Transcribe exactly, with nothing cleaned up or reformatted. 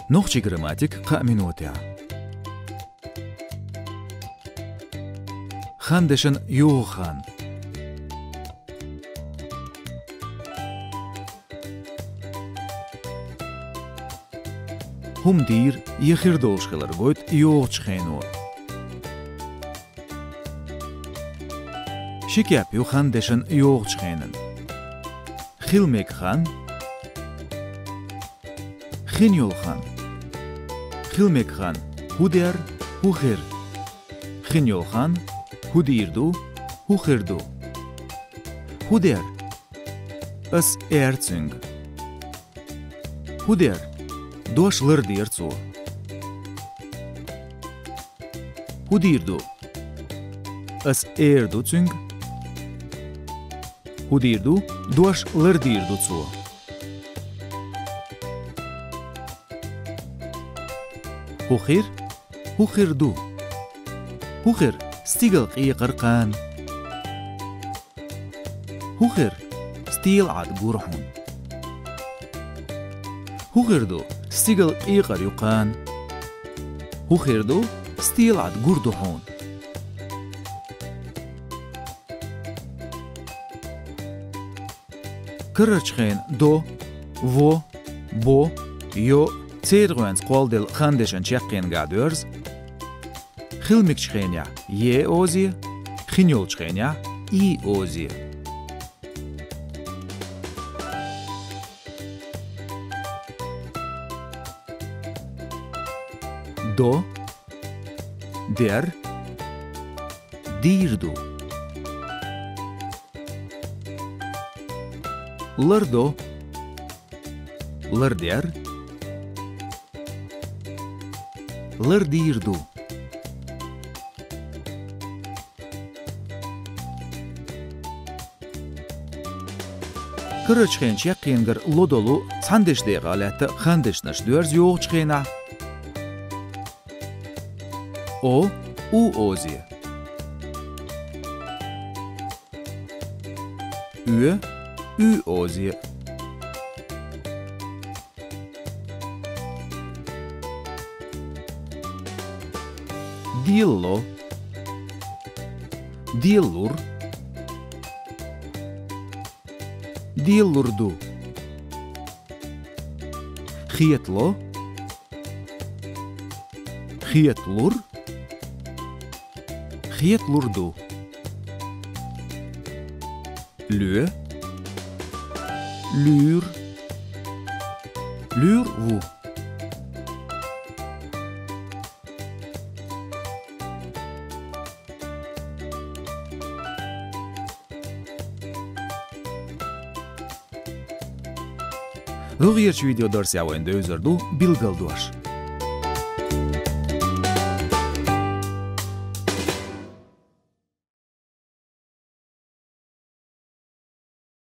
Нохчийн грамматика кхаа минотехь. Хандешан йогӀу хан. ХӀума дийр я хир долуш хилар гойту йогӀучу хено. Ши кеп ю хандешан йогӀучу хенан. Хила мега хан. Хин йолу хан. Хила мега хан. ХӀун дер, хӀун хир? Хин йолу хан. ХӀун дийр ду, хӀун хир ду? ХӀун дер? Ас эр цуьнга. ХӀун дер? Дош лардера цо. ХӀун дийр ду? Ас эр ду цуьнга. ХӀун дийр ду? Дош лардийр ду цо. ХӀун хир? ХӀун хир ду? ХӀун хир? Стигала къекъар кхана. ХӀун хир? Стелан Ӏад гур хьуна. ХӀун хир ду? Стигала къекъар ю кхана. ХӀун хир ду? Стелан Ӏад гур ду хьуна. Карарчу хенан до, во, бо, йо, церан гӀоьнца кхолладелла хандешан чекхенгахь доьрза. Хила мегачу хенехь е озе, хин йолчу хенехь и озе. До, дер, дийр ду. Лардо, лардер, лардийр ду. Карарчу хенан чекхенгара ло долу цхьана дешдекъа лаьтта хандешнаш доьрза йогӀучу хенахь. О, у озе. Оь, уь озе. Делало. Делалур. Делалур ду. Хетало. Хеталур. Хеталур ду. Лоь. Луьйр. Луьйр ву. ДогӀерчу видеодарсехь вайна девзар ду билгалдош.